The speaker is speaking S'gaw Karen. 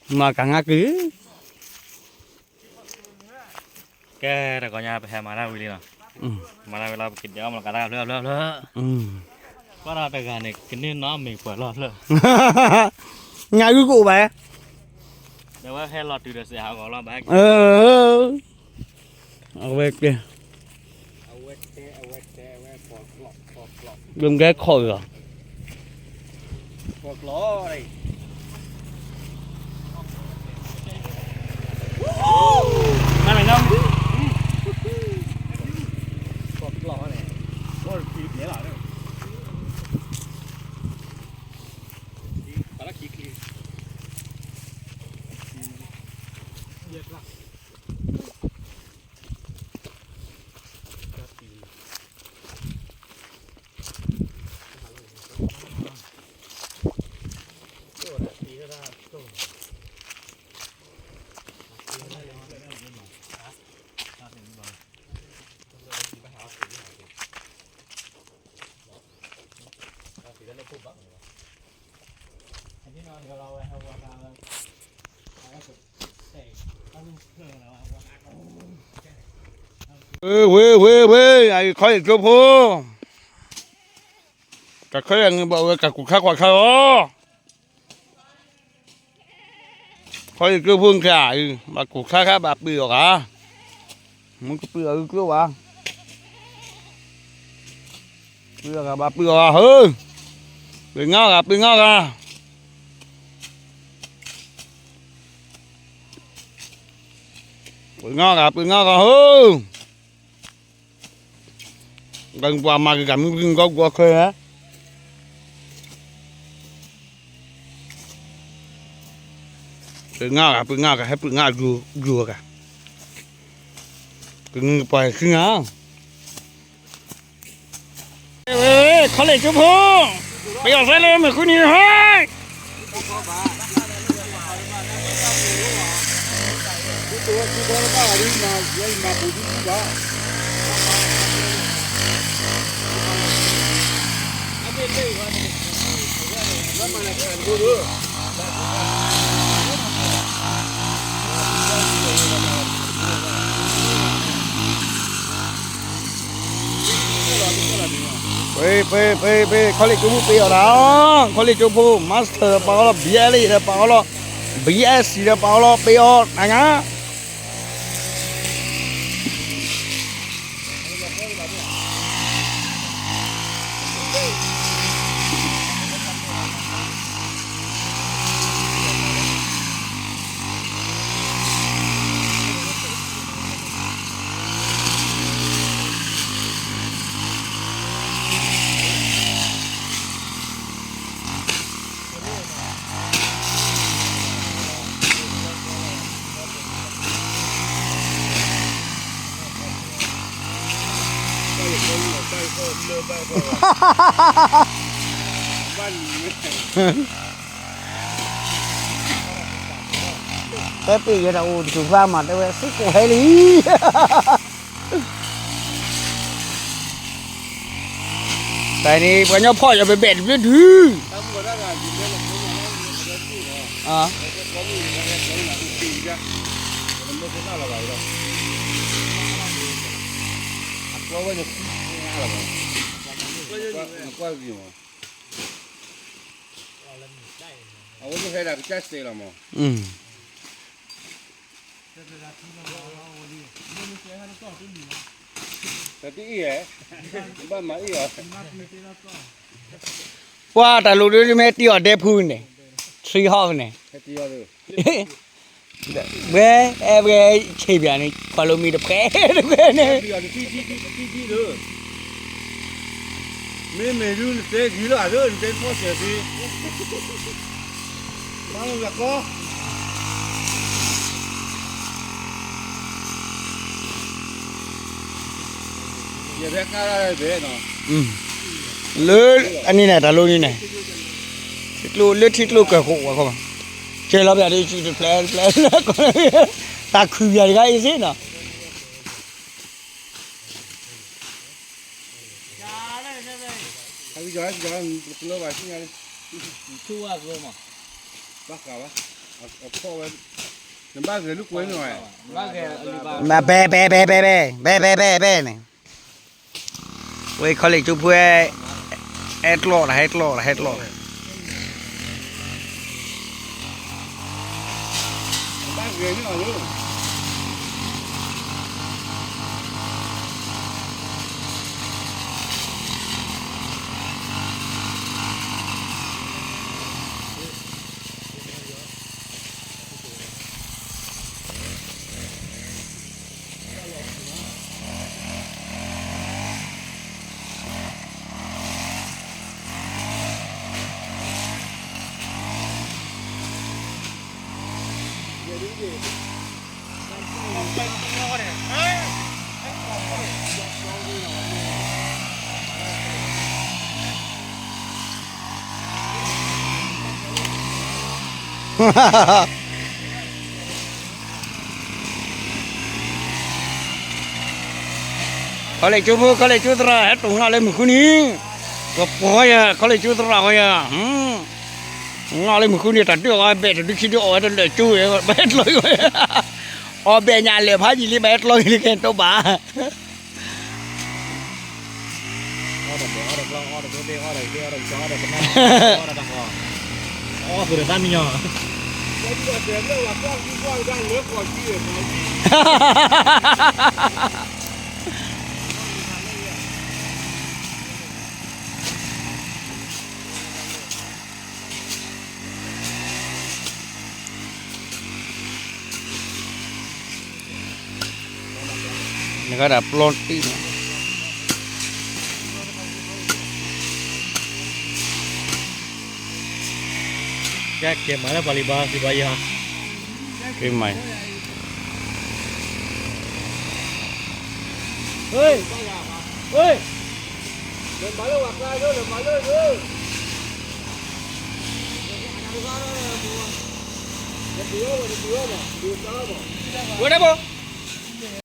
မၤကငါက့ၤ ကဲ တကီညါ ပဟဲမၤတၢ်ဝံၤလံနီၤ, မၤတၢ်ဝံၤလီၤ ပကဒဲးအီၣ်မလီၤကးတၢ်ဖျၢၣ်ဖျၢၣ်ဖျၢၣ်, ကွၢ်ဒီးတဂၤန့ၣ် ကန့ၢ်နီၢ်မ့ၤပှဲၤလီၢ်ဖျၢၣ်, ညၣ်ဂုၢ်ကအိၣ်ဘၣ်, ဒီးဝဲဟဲလီၤတုၤဒီးစဲးဟးဂီၤလီၤဘၣ်, အဝဲကဲ လၢကဲခီၣ်လီၤ ဝ့ၢ် ဝ့ၢ် ဝ့ၢ် အံၤခီအံၤကျိဖိ, တၢ်ခဲလၢာ်န့ၣ်ဘၣ်ဝဲကကူးခါကွၢ်ခါလီၤ, ခီအံၤကျိဖိန့ၣ် ဘၣ်ကူးခါခါဘၣ်ပှ့ၤအီၤဂၤ, မ့ၢ်တပှ့ၤအီၤကျိဘၣ်, ပှ့ၤအီၤဂၤဘၣ်ပှ့ၤအီၤဂၤ ဟၢ, ပှ့ၤငါဂၤ ပှ့ၤငါဂၤ ပှ့ၤငါဂၤ ပှ့ၤငါဂၤ ဟၢ, ပှၤမၤက့ၤကမုၢ်ကဂီၢ်ကွီၢ်ခဲ, ပှ့ၤငါဂၤ ပှ့ၤငါဂၤ ဟဲပှ့ၤငါဂၤ ကဂၤ, ကဂၤပှၤခံဂၤ ဝ့ၢ် ဝ့ၢ် ခီလ့ၣ်ကၠိဖိ, ပယီၤသဲလၢမ့ၢ်ဃုနံၤဟဲ, ပ့ ပ့ ပ့ ပ့ ခီလ့ၣ်ကၠိဖိပ့အီၤဒၣ်, ခီလ့ၣ်ကၠိဖိ Master ဒီးပာ်အီၤလီၤ ဘံၣ်အဲလ့ၣ်ဒီးပာ်အီၤလီၤ ဘံၣ်အဲစံၣ်ဒီးပာ်အီၤလီၤ ပ့အီၤနၤညါ တဲပ့ၢ်ယဲတၢ်အိၣ်တကူၣ်ဖျါမး တဲဝဲစ့ၢ်ကီးဟဲလံ တၢ်န့ၣ် ပှၤညီဖီၣ်ယီၤဘဲဘဲတဘျုးဒုး အဝဲဟဲဒၣ်ကစၢ်စဲးလီၤမး တၢ်တအံၣ်ဧါ, ဘၣ်မၤအံၣ်အီၤ, ပှၤတၢ်လိၣ်ဒ်မ့ၢ်တံၢ်အီၤဒဲဖုန့ၣ်, ထံဟီၣ်န့ၣ်, ဝဲအဲဝဲဆံးပၠးန့ၣ် ခွါလိမံတဖှဲးတဖှဲးန့ၣ် မ့မ့ၢ်ဒုးနတဲဒ်လီၤဒုး နတဲဖီၣ်စဲးသ့, မၤလၢကီ ယဖဲကါရၢ်ဘဲနီၤ, လၢအနံၤန့ၣ် တၢ်လိၣ်နံၤန့ၣ်, လၢထံကျိကၢၢ်ခိၣ်ဝဲခီ, ကဲလီၤပၠးဒ်စုတဖျဲးတဖျဲး, တၢ်ခုၣ်ပၠးတခါအံၤသ့နီၤ. ဘၣ်ဃးဘၣ် ဖီၣ်ဝဲ, နဘၣ်ဂဲၤလူၢ်ကွဲန့ၣ်, ဘဲ ဘဲ ဘဲ ဘဲ ဘဲ ဘဲ ဘဲ ဘဲ ဘဲ ဘဲ န့ၣ်, ဝဲခီလ့ၣ်ကၠိဖိ, ဟဲကျီၢ်လီၤ ဟဲကျီၢ်လီၤ ဟဲကျီၢ်လီၤ. ခီလ့ၣ်ကၠိဖိ ခီလ့ၣ်ကၠိသရၣ် ဟဲတိၢ်နီၣ်လၢမုၢ်ဃုနံၤ, ကပီၤယၤ ခီလ့ၣ်ကၠိသရၣ်ဝဲယၤ, နီၣ်လၢမုၢ်ဃုနံၤ တၢ်ဒုးအီၣ်ဝဲဘဲၣ် တဒုးခံဒုးအီၣ်ဝဲတလၢာ်ကၠိဝဲ ဘၣ်ဟဲကျီၢ်ဝဲ, အီၣ်ဘဲၣ်ညါလၢာ်ဖးယံာ်လံ ဘၣ်ဟဲကျီၢ်လံကဲတိဘၣ်. အီၣ်တၢ်ဘဲၣ် အီၣ်တၢ်ကျီ အီၣ်တၢ်ကျိဘ့ၣ် အီၣ်တၢ်ဂ့ၢ် အီၣ်တၢ်ကီ အီၣ်တၢ်ကနၣ် အီၣ်တၢ်ဟီၣ် အီၣ်ဃုာ်ဒီးသးမံညီၤ နကဒၣ်ပျီတံၢ်န့ၣ် ကဲကဲမၤလၢပှၤလံၤဘါ စံးဘါယီၤ ကဲမၤ ဝဲဒၣ်ဘိ